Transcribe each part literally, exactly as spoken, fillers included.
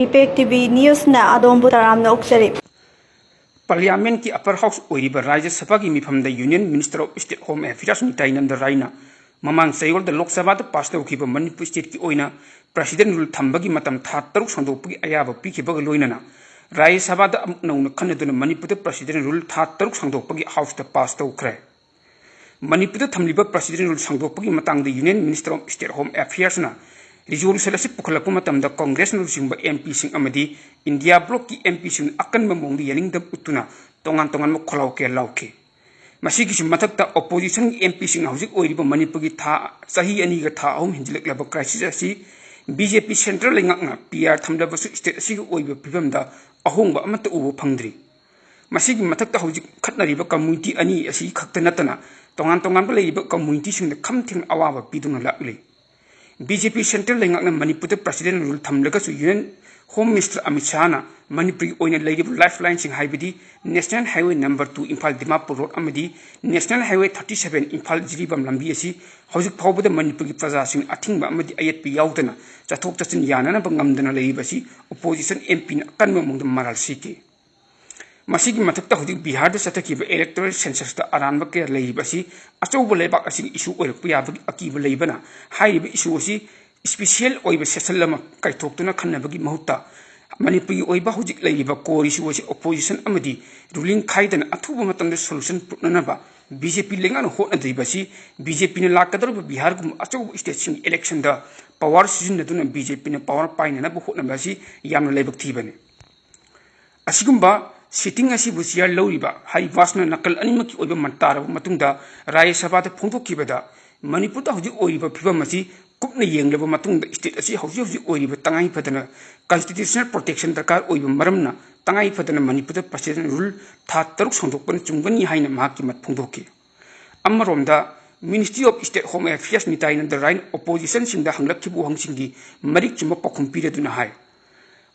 Impact T V Newsꯅ ꯑꯗꯣꯝꯕꯨ ꯇꯔꯥꯝꯅ ꯑꯣꯛꯆꯔꯤ꯫ ꯄꯥꯔꯂꯤꯌꯥꯃꯦꯟꯠꯀꯤ upper house ꯑꯣꯏꯔꯤꯕ ꯔꯥꯖ꯭ꯌ ꯁꯚꯥꯒꯤ ꯃꯤꯐꯝꯗ union minister of state home affairs Nityanand ꯔꯥꯏꯅ ꯃꯃꯥꯡ ꯆꯌꯣꯜꯗ ꯂꯣꯛ ꯁꯚꯥꯗ ꯄꯥꯁ ꯇꯧꯈꯤꯕ ꯃꯅꯤꯄꯨꯔ ꯁ꯭ꯇꯦꯠꯀꯤ ꯑꯣꯏꯅ ꯄ꯭ꯔꯁꯤꯗꯦꯟ ꯔꯨꯜ ꯊꯝꯕꯒꯤ ꯃꯇꯝ ꯊꯥ ꯇꯔꯨꯛ ꯁꯥꯡꯗꯣꯛꯄꯒꯤ ꯑꯌꯥꯕ ꯄꯤꯈꯤꯕꯒ ꯂꯣꯏꯅꯅ ꯔꯥꯖ꯭ꯌ ꯁꯚꯥꯗ ꯑꯃꯨꯛ ꯅꯧꯅ ꯈꯟꯅꯗꯨꯅ ꯃꯅꯤꯄꯨꯔꯗ ꯄ꯭ꯔꯁꯤꯗꯦꯟ ꯔꯨꯜ ꯊꯥ ꯇꯔꯨꯛ ꯁꯥꯡꯗꯣꯛꯄꯒꯤ ꯍꯥꯎꯁꯇ ꯄꯥꯁ ꯇꯧꯈ꯭ꯔꯦ꯫ ꯃꯅꯤꯄꯨꯔꯗ ꯊꯝꯂꯤꯕ ꯄ꯭ꯔꯁꯤꯗꯦꯟ ꯔꯨꯜ ꯁꯥꯡꯗꯣꯛꯄꯒꯤ ꯃꯇꯥꯡꯗ union minister of state home ꯑꯦꯐꯤꯌꯔꯁꯅ ꯔꯤꯖꯣꯂꯨꯁꯟ ꯑꯁꯤ ꯄꯨꯈꯠꯂꯛꯄ ꯃꯇꯝꯗ ꯀꯣꯡꯒ꯭ꯔꯦꯁꯅ ꯂꯨꯆꯤꯡꯕ ꯑꯦꯝ ꯄꯤꯁꯤꯡ ꯑꯃꯗꯤ ꯏꯟꯗꯤꯌꯥ ꯕ꯭ꯂꯣꯛꯀꯤ ꯑꯦꯝ ꯄꯤꯁꯤꯡꯅ ꯑꯀꯟꯕ ꯃꯑꯣꯡꯗ ꯌꯥꯅꯤꯡꯗꯕ ꯎꯠꯇꯨꯅ ꯇꯣꯉꯥꯟ ꯇꯣꯉꯥꯟꯕ ꯈꯣꯜꯂꯥꯎ ꯀꯌꯥ ꯂꯥꯎꯈꯤ꯫ ꯃꯁꯤꯒꯤꯁꯨ ꯃꯊꯛꯇ ꯑꯣꯄꯣꯖꯤꯁꯟꯒꯤ ꯑꯦꯝ ꯄꯤꯁꯤꯡꯅ ꯍꯧꯖꯤꯛ ꯑꯣꯏꯔꯤꯕ ꯃꯅꯤꯄꯨꯔꯒꯤ ꯊꯥ ꯆꯍꯤ ꯑꯅꯤꯒ ꯊꯥ ꯑꯍꯨꯝ ꯍꯦꯟꯖꯤꯜꯂꯛꯂꯕ ꯀ꯭ꯔꯥꯏꯁꯤꯁ ꯑꯁꯤ ꯕꯤ ꯖꯦ ꯄꯤ ꯁꯦꯟꯇ꯭ꯔꯦꯜ ꯂꯩꯉꯥꯛꯅ ꯄꯤ ꯑꯥꯔ ꯊꯝꯂꯕꯁꯨ ꯁ꯭ꯇꯦꯠ ꯑꯁꯤꯒꯤ ꯑꯣꯏꯕ ꯐꯤꯕꯝꯗ ꯑꯍꯣꯡꯕ ꯑꯃꯠꯇ ꯎꯕ ꯐꯪꯗ꯭ꯔꯤ꯫ ꯃꯁꯤꯒꯤ ꯃꯊꯛꯇ ꯍꯧꯖꯤꯛ ꯈꯠꯅꯔꯤꯕ ꯀꯝꯃ꯭ꯌꯨꯅꯤꯇꯤ ꯑꯅꯤ ꯑꯁꯤ ꯈꯛꯇ ꯅꯠꯇꯅ ꯇꯣꯉꯥꯟ ꯇꯣꯉꯥꯟꯕ ꯂꯩꯔꯤꯕ ꯀꯝꯃ꯭ꯌꯨꯅꯤꯇꯤꯁꯤꯡꯗ ꯈꯝ ꯊꯦꯡꯅ ꯑꯋꯥꯕ ꯄꯤꯗꯨꯅ ꯂꯥꯛꯂꯤ꯫ ꯕꯤ ꯖꯦ ꯄꯤ ꯁꯦꯟꯇ꯭ꯔꯦꯜ ꯂꯩꯉꯥꯛꯅ ꯃꯅꯤꯄꯨꯔꯗ ꯄ꯭ꯔꯁꯤꯗꯦꯟ ꯔꯨꯜ ꯊꯝꯂꯒꯁꯨ ꯌꯨꯅꯤꯌꯟ ꯍꯣꯝ ꯃꯤꯅꯤꯁꯇꯔ ꯑꯃꯤꯠ ꯁꯥꯍꯅ ꯃꯅꯤꯄꯨꯔꯒꯤ ꯑꯣꯏꯅ ꯂꯩꯔꯤꯕ ꯂꯥꯏꯐ ꯂꯥꯏꯟꯁꯤꯡ ꯍꯥꯏꯕꯗꯤ national highway number two Imphal Dimapur road ꯑꯃꯗꯤ national highway thirty seven Imphal Jiribam ꯂꯝꯕꯤ ꯑꯁꯤ ꯍꯧꯖꯤꯛ ꯐꯥꯎꯕꯗ ꯃꯅꯤꯄꯨꯔꯒꯤ ꯄ꯭ꯔꯖꯥꯁꯤꯡꯅ ꯑꯊꯤꯡꯕ ꯑꯃꯗꯤ ꯑꯌꯦꯠꯄ ꯌꯥꯎꯗꯅ ꯆꯠꯊꯣꯛ ꯆꯠꯁꯤꯟ ꯌꯥꯅꯅꯕ ꯉꯝꯗꯅ ꯂꯩꯔꯤꯕ ꯑꯁꯤ ꯑꯣꯄꯣꯖꯤꯁꯟ ꯑꯦꯝ ꯄꯤꯅ ꯑꯀꯟꯕ ꯃꯑꯣꯡꯗ ꯃꯔꯥꯜ ꯁꯤꯈꯤ꯫ ꯃꯁꯤꯒꯤ ꯃꯊꯛꯇ ꯍꯧꯖꯤꯛ ꯕꯤꯍꯥꯔꯗ ꯆꯠꯊꯈꯤꯕ ꯏꯂꯦꯛꯇꯣꯔꯦꯜ ꯁꯦꯟꯁꯁꯇ ꯑꯔꯥꯟꯕ ꯀꯌꯥ ꯂꯩꯔꯤꯕ ꯑꯁꯤ ꯑꯆꯧꯕ ꯂꯩꯕꯥꯛ ꯑꯁꯤꯒꯤ ꯏꯁꯨ ꯑꯣꯏꯔꯛꯄ ꯌꯥꯕꯒꯤ ꯑꯀꯤꯕ ꯂꯩꯕꯅ ꯍꯥꯏꯔꯤꯕ ꯏꯁꯨ ꯑꯁꯤ ꯏꯁꯄꯤꯁꯤꯑꯦꯜ ꯑꯣꯏꯕ ꯁꯦꯁꯟ ꯑꯃ ꯀꯥꯏꯊꯣꯛꯇꯨꯅ ꯈꯟꯅꯕꯒꯤ ꯃꯍꯨꯠꯇ ꯃꯅꯤꯄꯨꯔꯒꯤ ꯑꯣꯏꯕ ꯍꯧꯖꯤꯛ ꯂꯩꯔꯤꯕ ꯀꯣꯔ ꯏꯁꯨ ꯑꯁꯤ ꯑꯣꯄꯣꯖꯤꯁꯟ ꯑꯃꯗꯤ ꯔꯨꯂꯤꯡ ꯈꯥꯏꯗꯅ ꯑꯊꯨꯕ ꯃꯇꯝꯗ ꯁꯣꯂꯨꯁꯟ ꯄꯨꯔꯛꯅꯅꯕ ꯕꯤ ꯖꯦ ꯄꯤ ꯂꯩꯉꯥꯛꯅ ꯍꯣꯠꯅꯗ꯭ꯔꯤꯕ ꯑꯁꯤ ꯕꯤ ꯖꯦ ꯄꯤꯅ ꯂꯥꯛꯀꯗꯧꯔꯤꯕ ꯕꯤꯍꯥꯔꯒꯨꯝꯕ ꯑꯆꯧꯕ ꯁ꯭ꯇꯦꯠꯁꯤꯡꯒꯤ ꯏꯂꯦꯛꯁꯟꯗ ꯄꯋꯥꯔ ꯁꯤꯖꯤꯟꯅꯗꯨꯅ ꯕꯤ ꯖꯦ ꯄꯤꯅ ꯄꯋꯥꯔ ꯄꯥꯏꯅꯅꯕ ꯍꯣꯠꯅꯕ ꯑꯁꯤ ꯌꯥꯝꯅ ꯂꯥꯏꯕꯛ ꯊꯤꯕꯅꯤ꯫ ꯑꯁꯤꯒꯨꯝꯕ ꯁꯤꯇꯤꯡ ꯑꯁꯤꯕꯨ ꯆꯤꯌꯥꯔ ꯂꯧꯔꯤꯕ ꯍꯔꯤꯕꯥꯁꯅ ꯅꯥꯀꯜ ꯑꯅꯤꯃꯛꯀꯤ ꯑꯣꯏꯕ ꯃꯟ ꯇꯥꯔꯕ ꯃꯇꯨꯡꯗ ꯔꯥꯖ꯭ꯌ ꯁꯚꯥꯗ ꯐꯣꯡꯗꯣꯛꯈꯤꯕꯗ ꯃꯅꯤꯄꯨꯔꯗ ꯍꯧꯖꯤꯛ ꯑꯣꯏꯔꯤꯕ ꯐꯤꯕꯝ ꯑꯁꯤ ꯀꯨꯞꯅ ꯌꯦꯡꯂꯕ ꯃꯇꯨꯡꯗ ꯁ꯭ꯇꯦꯠ ꯑꯁꯤ ꯍꯧꯖꯤꯛ ꯍꯧꯖꯤꯛ ꯑꯣꯏꯔꯤꯕ ꯇꯉꯥꯏ ꯐꯗꯅ ꯀꯟꯁꯇꯤꯇ꯭ꯌꯨꯁꯅꯦꯜ ꯄ꯭ꯔꯣꯇꯦꯛꯁꯟ ꯗꯔꯀꯥꯔ ꯑꯣꯏꯕ ꯃꯔꯝꯅ ꯇꯉꯥꯏ ꯐꯗꯅ ꯃꯅꯤꯄꯨꯔꯗ ꯄ꯭ꯔꯁꯤꯗꯦꯟ ꯔꯨꯜ ꯊꯥ ꯇꯔꯨꯛ ꯁꯥꯡꯗꯣꯛꯄꯅ ꯆꯨꯝꯒꯅꯤ ꯍꯥꯏꯅ ꯃꯍꯥꯛꯀꯤ ꯃꯠ ꯐꯣꯡꯗꯣꯛꯈꯤ꯫ ꯑꯃꯔꯣꯝꯗ ministry of state home affairs Nityanand ꯔꯥꯏꯅ ꯑꯣꯄꯣꯖꯤꯁꯟꯁꯤꯡꯗ ꯍꯪꯂꯛꯈꯤꯕ ꯋꯥꯍꯪꯁꯤꯡꯒꯤ ꯃꯔꯤꯛ ꯆꯨꯝꯕ ꯄꯥꯎꯈꯨꯝ ꯄꯤꯔꯗꯨꯅ ꯍꯥꯏ,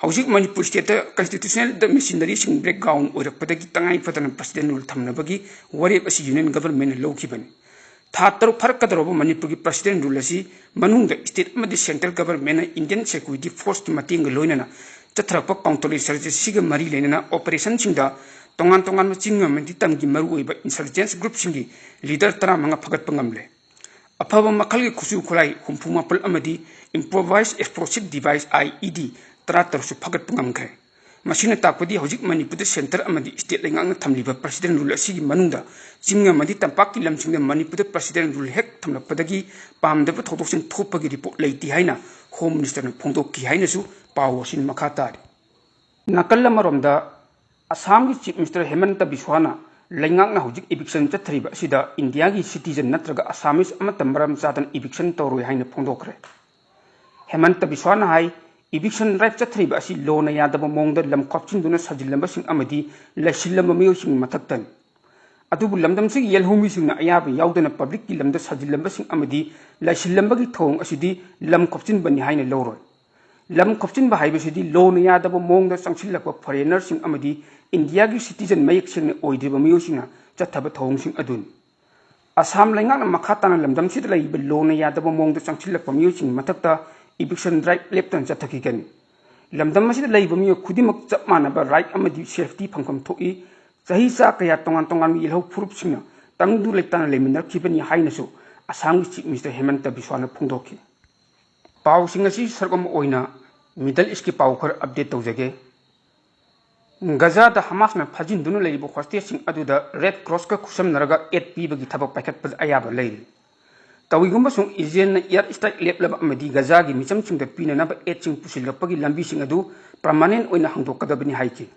ꯍꯧꯖꯤꯛ ꯃꯅꯤꯄꯨꯔ ꯁ꯭ꯇꯦꯠꯇ ꯀꯟꯁꯇꯤꯇ꯭ꯌꯨꯁꯅꯦꯜꯗ ꯃꯦꯁꯤꯅꯔꯤꯁꯤꯡ ꯕ꯭ꯔꯦꯛ ꯗꯥꯎꯟ ꯑꯣꯏꯔꯛꯄꯗꯒꯤ ꯇꯉꯥꯏ ꯐꯗꯅ ꯄ꯭ꯔꯁꯤꯗꯦꯟ ꯔꯨꯜ ꯊꯝꯅꯕꯒꯤ ꯋꯥꯔꯦꯞ ꯑꯁꯤ ꯌꯨꯅꯤꯌꯟ ꯒꯚꯔꯟꯃꯦꯟꯅ ꯂꯧꯈꯤꯕꯅꯤ꯫ ꯊꯥ ꯇꯔꯨꯛ ꯐꯥꯔꯛꯀꯗꯧꯔꯕ ꯃꯅꯤꯄꯨꯔꯒꯤ president rule ꯑꯁꯤ ꯃꯅꯨꯡꯗ state ꯑꯃꯗꯤ central governmentꯅ Indian security forceꯀꯤ ꯃꯇꯦꯡꯒ ꯂꯣꯏꯅꯅ ꯆꯠꯊꯔꯛꯄ counter insurgencyꯒ ꯃꯔꯤ ꯂꯩꯅꯅ operationꯁꯤꯡꯗ ꯇꯣꯉꯥꯟ ꯇꯣꯉꯥꯟꯕ ꯆꯤꯡ ꯑꯃꯗꯤ ꯇꯝꯒꯤ ꯃꯔꯨꯑꯣꯏꯕ insurgents groupꯁꯤꯡꯒꯤ leader ꯇꯔꯥꯃꯉꯥ ꯐꯒꯠꯄ ꯉꯝꯂꯦ꯫ ꯑꯐꯕ ꯃꯈꯜꯒꯤ ꯈꯨꯠꯁꯨ ꯈꯨꯠꯂꯥꯏ ꯍꯨꯝꯐꯨ ꯃꯥꯄꯜ ꯑꯃꯗꯤ improvised explosive device, IED, ꯇꯔꯥꯇꯔꯨꯛꯁꯨ ꯐꯒꯠꯄ ꯉꯝꯈ꯭ꯔꯦ꯫ ꯃꯁꯤꯅ ꯇꯥꯛꯄꯗꯤ ꯍꯧꯖꯤꯛ ꯃꯅꯤꯄꯨꯔꯗ centre ꯑꯃꯗꯤ state ꯂꯩꯉꯥꯛꯅ ꯊꯝꯂꯤꯕ president rule ꯑꯁꯤꯒꯤ ꯃꯅꯨꯡꯗ ꯆꯤꯡ ꯑꯃꯗꯤ ꯇꯝꯄꯥꯛꯀꯤ ꯂꯝꯁꯤꯡꯗ ꯃꯅꯤꯄꯨꯔꯗ president rule ꯍꯦꯛ ꯊꯝꯂꯛꯄꯗꯒꯤ ꯄꯥꯝꯗꯕ ꯊꯧꯗꯣꯛꯁꯤꯡ ꯊꯣꯛꯄꯒꯤ report ꯂꯩꯇꯦ ꯍꯥꯏꯅ Home Ministerꯅ ꯐꯣꯡꯗꯣꯛꯈꯤ ꯍꯥꯏꯅꯁꯨ ꯄꯥꯎ ꯑꯁꯤꯅ ꯃꯈꯥ ꯇꯥꯔꯤ꯫ ꯅꯥꯀꯜ ꯑꯃꯔꯣꯝꯗ, ꯑꯁꯥꯝꯒꯤ Chief Minister ꯍꯦꯃꯟꯇ ꯕꯤꯁ꯭ꯋꯥꯅ ꯂꯩꯉꯥꯛꯅ ꯍꯧꯖꯤꯛ eviction ꯆꯠꯊꯔꯤꯕ ꯑꯁꯤꯗ ꯏꯟꯗꯤꯌꯥꯒꯤ citizen ꯅꯠꯇ꯭ꯔꯒ Assamese ꯑꯃꯠꯇ ꯃꯔꯝ ꯆꯥꯗꯅ eviction ꯇꯧꯔꯣꯏ ꯍꯥꯏꯅ ꯐꯣꯡꯗꯣꯛꯈ꯭ꯔꯦ꯫ ꯍꯦꯃꯟꯇ ꯕꯤꯁ꯭ꯋꯥꯅ ꯍꯥꯏ, eviction drive ꯆꯠꯊꯔꯤꯕ ꯑꯁꯤ lawꯅ ꯌꯥꯗꯕ ꯃꯑꯣꯡꯗ ꯂꯝ ꯈꯣꯞꯆꯤꯟꯗꯨꯅ ꯁꯥꯖꯤꯜꯂꯝꯕꯁꯤꯡ ꯑꯃꯗꯤ ꯂꯩꯁꯤꯜꯂꯝꯕ ꯃꯤꯑꯣꯏꯁꯤꯡꯒꯤ ꯃꯊꯛꯇꯅꯤ꯫ ꯑꯗꯨꯕꯨ ꯂꯝꯗꯝꯁꯤꯒꯤ ꯌꯦꯜꯍꯧꯃꯤꯁꯤꯡꯅ ꯑꯌꯥꯕ ꯌꯥꯎꯗꯅ publicꯀꯤ ꯂꯝꯗ ꯁꯥꯖꯤꯜꯂꯝꯕꯁꯤꯡ ꯑꯃꯗꯤ ꯂꯩꯁꯤꯜꯂꯝꯕꯒꯤ ꯊꯧꯑꯣꯡ ꯑꯁꯤꯗꯤ ꯂꯝ ꯈꯣꯞꯆꯤꯟꯕꯅꯤ ꯍꯥꯏꯅ ꯂꯧꯔꯣꯏ꯫ ꯂꯝ ꯈꯣꯞꯆꯤꯟꯕ ꯍꯥꯏꯕꯁꯤꯗꯤ lawꯅ ꯌꯥꯗꯕ ꯃꯑꯣꯡꯗ ꯆꯪꯁꯤꯜꯂꯛꯄ foreignerꯁꯤꯡ ꯑꯃꯗꯤ ꯏꯟꯗꯤꯌꯥꯒꯤ citizen ꯃꯌꯦꯛ ꯁꯦꯡꯅ ꯑꯣꯏꯗ꯭ꯔꯤꯕ ꯃꯤꯑꯣꯏꯁꯤꯡꯅ ꯆꯠꯊꯕ ꯊꯧꯑꯣꯡꯁꯤꯡ ꯑꯗꯨꯅꯤ꯫ ꯑꯁꯥꯝ ꯂꯩꯉꯥꯛꯅ ꯃꯈꯥ ꯇꯥꯅ ꯂꯝꯗꯝꯁꯤꯗ ꯂꯩꯔꯤꯕ lawꯅ ꯌꯥꯗꯕ ꯃꯑꯣꯡꯗ ꯆꯪꯁꯤꯜꯂꯛꯄ ꯃꯤꯑꯣꯏꯁꯤꯡꯒꯤ ꯃꯊꯛꯇ eviction drive ꯂꯦꯞꯇꯅ ꯆꯠꯊꯈꯤꯒꯅꯤ꯫ ꯂꯝꯗꯝ ꯑꯁꯤꯗ ꯂꯩꯔꯤꯕ ꯃꯤꯑꯣꯏ ꯈꯨꯗꯤꯡꯃꯛ ꯆꯞ ꯃꯥꯟꯅꯕ right ꯑꯃꯗꯤ safety ꯐꯪꯐꯝ ꯊꯣꯛꯏ꯫ ꯆꯍꯤ ꯆꯥ ꯀꯌꯥ ꯇꯣꯉꯥꯟ ꯇꯣꯉꯥꯟꯕ ꯌꯦꯜꯍꯧ ꯐꯨꯔꯨꯞꯁꯤꯡꯅ ꯇꯪꯗꯨ ꯂꯩꯇꯥꯅ ꯂꯩꯃꯤꯟꯅꯔꯛꯈꯤꯕꯅꯤ ꯍꯥꯏꯅꯁꯨ ꯑꯁꯥꯝꯒꯤ Chief Minister ꯍꯦꯃꯟꯇ ꯕꯤꯁ꯭ꯋꯥꯅ ꯐꯣꯡꯗꯣꯛꯈꯤ꯫ ꯄꯥꯎꯁꯤꯡ ꯑꯁꯤ ꯁꯔꯨꯛ ꯑꯃ ꯑꯣꯏꯅ Middle Eastꯀꯤ ꯄꯥꯎ ꯈꯔ update ꯇꯧꯖꯒꯦ꯫ ꯒꯖꯥꯗ ꯍꯃꯥꯁꯅ ꯐꯥꯖꯤꯟꯗꯨꯅ ꯂꯩꯔꯤꯕ hostageꯁꯤꯡ ꯑꯗꯨꯗ Red Crossꯀ ꯈꯨꯠꯁꯝꯅꯔꯒ aid ꯄꯤꯕꯒꯤ ꯊꯕꯛ ꯄꯥꯏꯈꯠꯄꯗ ꯑꯌꯥꯕ ꯂꯩꯔꯤ꯫ ꯀꯔꯤꯒꯨꯝꯕ ꯁꯨꯝ ꯏꯖꯔꯦꯜꯅ air strike ꯂꯦꯞꯂꯕ ꯑꯃꯗꯤ ꯒꯖꯥꯒꯤ ꯃꯤꯆꯝꯁꯤꯡꯗ ꯄꯤꯅꯅꯕ aidꯁꯤꯡ ꯄꯨꯁꯤꯜꯂꯛꯄꯒꯤ ꯂꯝꯕꯤꯁꯤꯡ ꯑꯗꯨ permanent ꯑꯣꯏꯅ ꯍꯥꯡꯗꯣꯛꯀꯗꯕꯅꯤ ꯍꯥꯏꯈꯤ꯫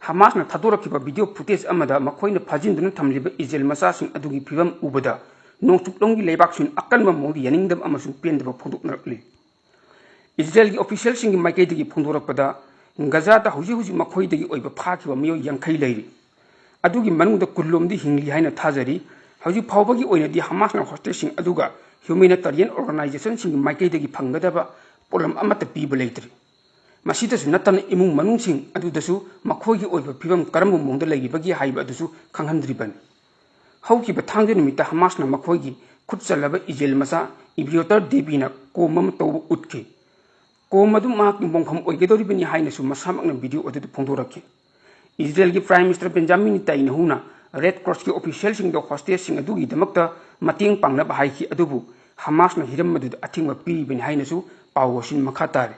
ꯍꯃꯥꯁꯅ ꯊꯥꯗꯣꯔꯛꯈꯤꯕ video footage ꯑꯃꯗ ꯃꯈꯣꯏꯅ ꯐꯥꯖꯤꯟꯗꯨꯅ ꯊꯝꯂꯤꯕ ꯏꯖꯔꯦꯜ ꯃꯆꯥꯁꯤꯡ ꯑꯗꯨꯒꯤ ꯐꯤꯚꯝ ꯎꯕꯗ ꯅꯣꯡꯆꯨꯞꯂꯣꯝꯒꯤ ꯂꯩꯕꯥꯛꯁꯤꯡ ꯑꯀꯟꯕ ꯃꯑꯣꯡꯗ ꯌꯥꯅꯤꯡꯗꯕ ꯑꯃꯁꯨꯡ ꯄꯦꯟꯗꯕ ꯐꯣꯡꯗꯣꯛꯅꯔꯛꯂꯤ꯫ ꯏꯖꯔꯦꯜꯒꯤ officialꯁꯤꯡꯒꯤ ꯃꯥꯏꯀꯩꯗꯒꯤ ꯐꯣꯡꯗꯣꯔꯛꯄꯗ, ꯒꯖꯥꯗ ꯍꯧꯖꯤꯛ ꯍꯧꯖꯤꯛ ꯃꯈꯣꯏꯗꯒꯤ ꯑꯣꯏꯕ ꯐꯥꯈꯤꯕ ꯃꯤꯑꯣꯏ ꯌꯥꯡꯈꯩ ꯂꯩꯔꯤ꯫ ꯑꯗꯨꯒꯤ ꯃꯅꯨꯡꯗ ꯀꯨꯟꯂꯣꯝꯗꯤ ꯍꯤꯡꯂꯤ ꯍꯥꯏꯅ ꯊꯥꯖꯔꯤ꯫ ꯍꯧꯖꯤꯛ ꯐꯥꯎꯕꯒꯤ ꯑꯣꯏꯅꯗꯤ ꯍꯃꯥꯁꯅ hostageꯁꯤꯡ ꯑꯗꯨꯒ humanitarian organizationꯁꯤꯡꯒꯤ ꯃꯥꯏꯀꯩꯗꯒꯤ ꯐꯪꯒꯗꯕ ꯄꯣꯠꯂꯝ ꯑꯃꯠꯇ ꯄꯤꯕ ꯂꯩꯇ꯭ꯔꯤ꯫ ꯃꯁꯤꯗꯁꯨ ꯅꯠꯇꯅ ꯏꯃꯨꯡ ꯃꯅꯨꯡꯁꯤꯡ ꯑꯗꯨꯗꯁꯨ ꯃꯈꯣꯏꯒꯤ ꯑꯣꯏꯕ ꯐꯤꯕꯝ ꯀꯔꯝꯕ ꯃꯑꯣꯡꯗ ꯂꯩꯔꯤꯕꯒꯦ ꯍꯥꯏꯕ ꯑꯗꯨꯁꯨ ꯈꯪꯍꯟꯗ꯭ꯔꯤꯕꯅꯤ꯫ ꯍꯧꯈꯤꯕ ꯊꯥꯡꯖ ꯅꯨꯃꯤꯠꯇ ꯍꯃꯥꯁꯅ ꯃꯈꯣꯏꯒꯤ ꯈꯨꯠ ꯆꯜꯂꯕ ꯏꯖꯦꯜ ꯃꯆꯥ ꯏꯕꯤꯌꯣꯇꯔ ꯗꯦꯕꯤꯅ ꯀꯣꯝ ꯑꯃ ꯇꯧꯕ ꯎꯠꯈꯤ꯫ ꯀꯣꯝ ꯑꯗꯨ ꯃꯍꯥꯛꯀꯤ ꯃꯣꯡꯐꯝ ꯑꯣꯏꯒꯗꯧꯔꯤꯕꯅꯤ ꯍꯥꯏꯅꯁꯨ ꯃꯁꯥꯃꯛꯅ ꯚꯤꯗꯤꯑꯣ ꯑꯗꯨꯗ ꯐꯣꯡꯗꯣꯔꯛꯈꯤ꯫ ꯏꯖꯔꯦꯜꯒꯤ Prime Minister Benjamin Netanyahuꯅ Red Crossꯀꯤ officialꯁꯤꯡꯗ hostageꯁꯤꯡ ꯑꯗꯨꯒꯤꯗꯃꯛꯇ ꯃꯇꯦꯡ ꯄꯥꯡꯅꯕ ꯍꯥꯏꯈꯤ, ꯑꯗꯨꯕꯨ ꯍꯃꯥꯁꯅ ꯍꯤꯔꯝ ꯑꯗꯨꯗ ꯑꯊꯤꯡꯕ ꯄꯤꯔꯤꯕꯅꯤ ꯍꯥꯏꯅꯁꯨ ꯄꯥꯎ ꯑꯁꯤꯅ ꯃꯈꯥ ꯇꯥꯔꯤ꯫